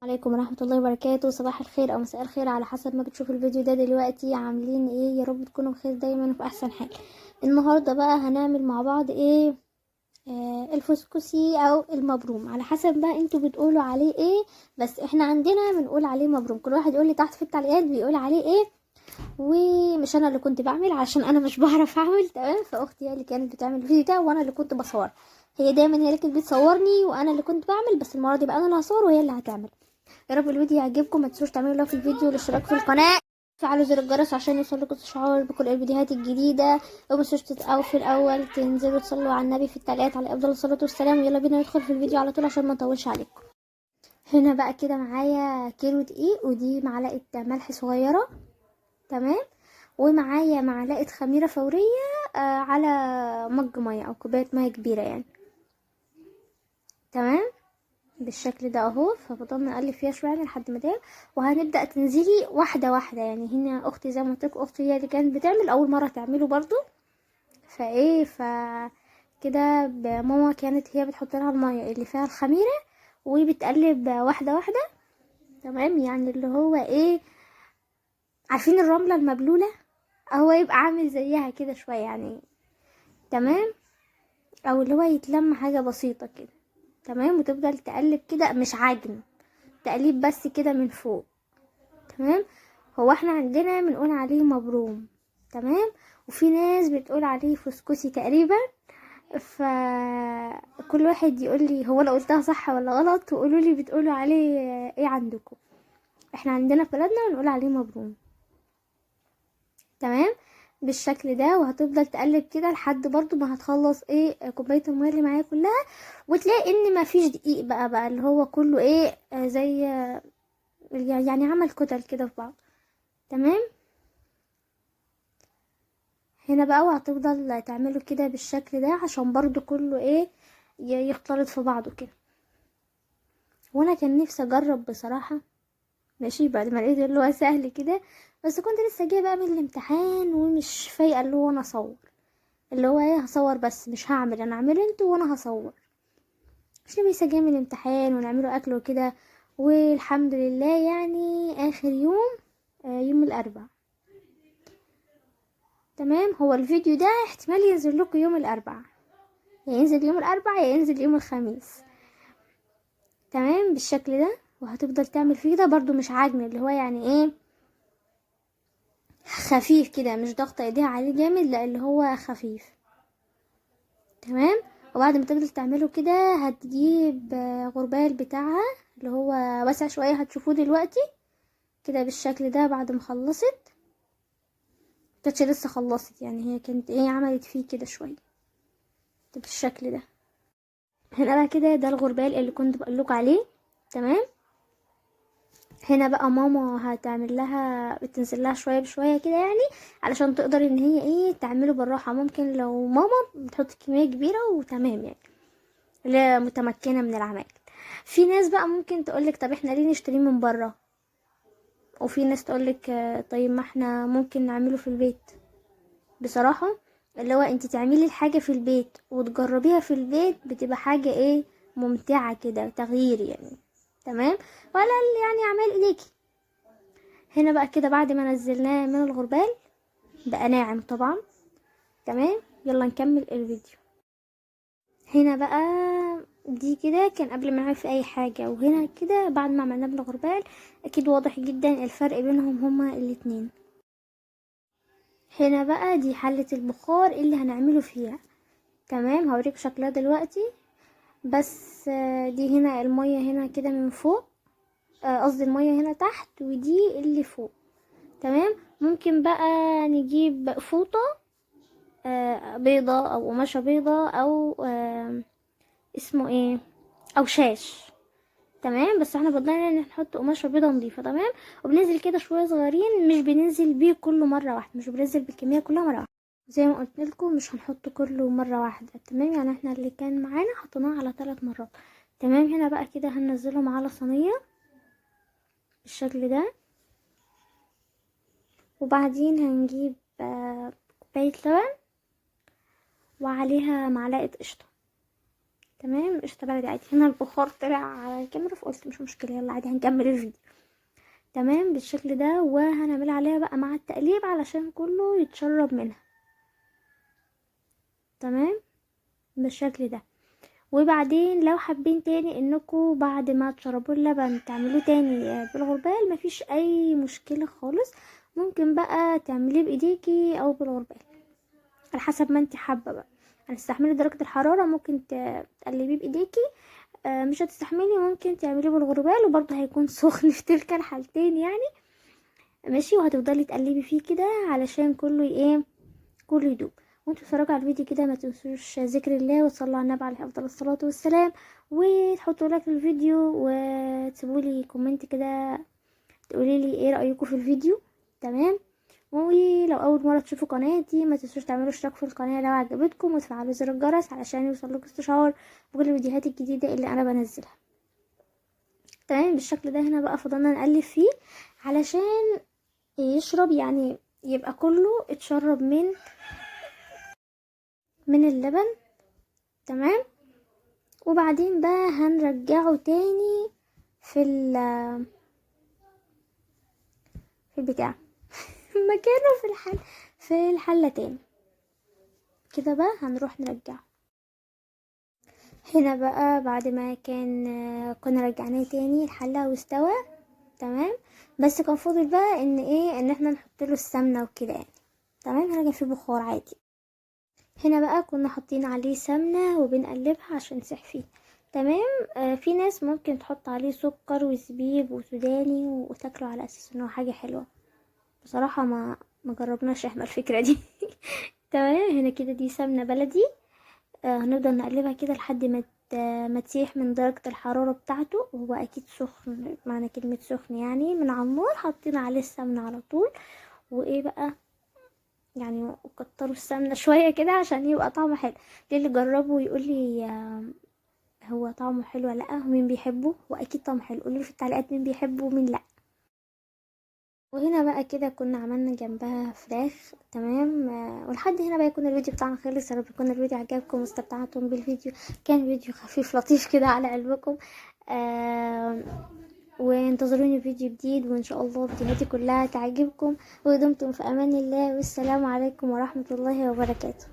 عليكم ورحمة الله وبركاته. صباح الخير أو مساء الخير على حسب ما بتشوفوا الفيديو ده دلوقتي. عاملين ايه؟ يا رب تكونوا بخير دايما وفي أحسن حال. النهاردة بقى هنعمل مع بعض ايه؟ الفسكسي أو المبروم، على حسب بقى انتوا بتقولوا عليه ايه، بس احنا عندنا بنقول عليه مبروم. كل واحد يقول لي تحت في التعليقات بيقول عليه ايه، ومش انا اللي كنت بعمل عشان انا مش بعرف اعمل، تمام؟ فاختي هي اللي كانت بتعمل الفيديو ده وانا اللي كنت بصور. هي دايما هي اللي كانت بتصورني وانا اللي كنت بعمل، بس المرة دي بقى انا اللي هصور وهي اللي هتعمل. يا رب الفيديو يعجبكم، ما تنسوش تعملوا لايك في الفيديو والاشتراك في القناة، فعلوا زر الجرس عشان يوصلكم اشعار بكل الفيديوهات الجديدة، وما تنسوش تتقوا في الاول تنزلوا تصلوا على النبي في التعليقات على افضل الصلاة والسلام. ويلا بينا ندخل في الفيديو على طول عشان ما نطولش عليكم. هنا بقى كده معايا كيلو دقيق، ودي معلقه ملح صغيرة، تمام، ومعايا معلقه خميره فورية على مج مية او كوباية مية كبيرة يعني، تمام، بالشكل ده اهو. ففضلنا نقلب فيها شوية لحد ما دام، وهنبدا تنزلي واحدة واحدة. يعني هنا اختي زي ما قلت لكم، اختي هي اللي كانت بتعمل اول مرة تعمله برضو، فايه ف كده ماما كانت هي بتحط لها المية اللي فيها الخميره وبتقلب واحدة واحدة، تمام. يعني اللي هو ايه، عارفين الرملة المبلوله، هو يبقى عامل زيها كده شوية يعني، تمام، او اللي هو يتلم حاجة بسيطة كده، تمام. وتفضل تقلب كده، مش عجن، تقليب بس كده من فوق، تمام. هو احنا عندنا بنقول عليه مبروم، تمام، وفي ناس بتقول عليه فسكسي تقريبا. فكل واحد يقول لي هو انا قلتها صح ولا غلط، وقولوا لي بتقولوا عليه ايه عندكم. احنا عندنا في بلدنا بنقول عليه مبروم، تمام، بالشكل ده. وهتفضل تقلب كده لحد برضو ما هتخلص ايه كوباية المية اللي معايا كلها، وتلاقي ان ما فيش دقيق بقى اللي هو كله ايه زي يعني عمل كتل كده في بعض، تمام. هنا بقى وهتفضل تعمله كده بالشكل ده عشان برضو كله ايه يختلط في بعضه كده. وانا كان نفسي اجرب بصراحة، ماشي، بعد ما لقيت اللي هو سهل كده، بس كنت لسه جاية بقى من الامتحان ومش فايقه اللي هو انا اصور، اللي هو ايه هصور بس مش هعمل، انا اعمله انتوا وانا هصور، مش لسه جاية من الامتحان ونعمله اكل وكده. والحمد لله يعني اخر يوم، يوم الاربعاء، تمام. هو الفيديو ده احتمال ينزل لكم يوم الاربعاء، يا ينزل يوم الاربعاء يا ينزل يوم الخميس، تمام، بالشكل ده. وهتفضل تعمل فيه ده برضو مش عجن، اللي هو يعني ايه خفيف كده، مش ضغط ايديها عليه جامد، لا اللي هو خفيف، تمام. وبعد ما تفضل تعمله كده هتجيب غربال بتاعها اللي هو واسع شوية، هتشوفوه دلوقتي كده بالشكل ده. بعد ما خلصت، كانتش لسه خلصت يعني، هي كانت ايه عملت فيه كده شوية بالشكل ده. هنا بقى كده ده الغربال اللي كنت بقولكوا عليه، تمام. هنا بقى ماما هتعمل لها، بتنزل لها شوية بشوية كده يعني علشان تقدر ان هي ايه تعمله بالراحة. ممكن لو ماما بتحط كمية كبيرة وتمام يعني، لا متمكنة من العمل. في ناس بقى ممكن تقولك طب احنا ليه نشتريه من بره، وفي ناس تقولك طيب ما احنا ممكن نعمله في البيت. بصراحة اللي هو انت تعملي الحاجة في البيت وتجربيها في البيت بتبقى حاجة ايه ممتعة كده، تغيير يعني، تمام، ولا يعني اعمال ايديكي. هنا بقى كده بعد ما نزلناه من الغربال بقى ناعم طبعا، تمام. يلا نكمل الفيديو. هنا بقى دي كده كان قبل ما نعمل في اي حاجة، وهنا كده بعد ما عملناه بالغربال اكيد واضح جدا الفرق بينهم هما الاتنين. هنا بقى دي حلة البخار اللي هنعمله فيها، تمام، هوريكم شكلها دلوقتي. بس دي هنا المية هنا كده من فوق، قصدي المية هنا تحت ودي اللي فوق، تمام. ممكن بقى نجيب فوطة، بيضة او قماشة بيضة او، اسمه ايه، او شاش، تمام. بس احنا فضلنا ان نحط قماشة بيضة نظيفة، تمام. وبننزل كده شوية صغيرين، مش بننزل بيه كله مرة واحدة، مش بننزل بالكمية كلها مرة واحدة، زي ما قلت لكم مش هنحط كله مرة واحدة، تمام. يعني احنا اللي كان معانا حطيناه على 3 مرات، تمام. هنا بقى كده هننزلهم على صينية بالشكل ده، وبعدين هنجيب كوباية لبن وعليها معلقة قشطة، تمام، قشطه بلدي عادي. هنا البخار طلع على الكاميرا فقلت مش مشكلة، يلا عادي هنكمل الفيديو. تمام بالشكل ده. وهنعمل عليها بقى مع التقليب علشان كله يتشرب منها. تمام بالشكل ده. وبعدين لو حابين تاني انكم بعد ما تشربوا اللبن تعملوه تاني بالغربال، مفيش اي مشكلة خالص، ممكن بقى تعمليه بايديكي او بالغربال على حسب ما انت حابة بقى. هتستحملي درجه الحرارة ممكن تقلبيه بايديكي، مش هتستحملي ممكن تعمليه بالغربال وبرضه هيكون سخن في تلك الحالتين يعني. ماشي، وهتفضلي تقلبي فيه كده علشان كله ايه، كله يدوب. وانتوا بتتفرجوا على الفيديو كده ما تنسوش ذكر الله وتصلوا على النبي عليه افضل الصلاة والسلام، وتحطوا like للفيديو وتسيبوا لي comment كده تقولي لي ايه رايكم في الفيديو. تمام، ولو اول مرة تشوفوا قناتي ما تنسوش تعملوا اشتراك في القناة لو عجبتكم، وتفعلوا زر الجرس علشان يوصلكوا استشعار بكل الفيديوهات الجديدة اللي انا بنزلها. تمام بالشكل ده. هنا بقى فضلنا نقلب فيه علشان يشرب، يعني يبقى كله اتشرب من اللبن. تمام، وبعدين بقى هنرجعه تاني في في البتاع مكانه في الحلة تاني كده بقى هنروح نرجعه. هنا بقى بعد ما كنا رجعناه تاني الحلة واستوى. تمام، بس كان فاضل بقى ان ايه، ان احنا نحط له السمنة وكده يعني. تمام، هنا كان في بخار عادي. هنا بقى كنا حاطين عليه سمنه وبنقلبها عشان تسيح فيه. تمام، في ناس ممكن تحط عليه سكر وزبيب وسوداني وتاكله على اساس انه حاجة حلوة. بصراحة ما جربناش احنا الفكرة دي. تمام، هنا كده دي سمنه بلدي، هنفضل نقلبها كده لحد ما تسيح من درجه الحرارة بتاعته. وهو اكيد سخن، معنى كلمة سخن يعني من على النار حاطين عليه السمنة على طول. وايه بقى يعني، كتروا السمنة شوية كده عشان يبقى طعمه حلو. اللي جربه يقول لي هو طعمه حلو ولا لا، ومين بيحبه، واكيد طعمه حلو. قولوا لي في التعليقات مين بيحبه ومين لا. وهنا بقى كده كنا عملنا جنبها فراخ. تمام، ولحد هنا بقى يكون الفيديو بتاعنا خلص. يا رب يكون الفيديو عجبكم واستمتعتم بالفيديو. كان فيديو خفيف لطيف كده على قلبكم. وانتظروني فيديو جديد، وان شاء الله فيديوهاتي كلها تعجبكم. ودمتم في امان الله، والسلام عليكم ورحمة الله وبركاته.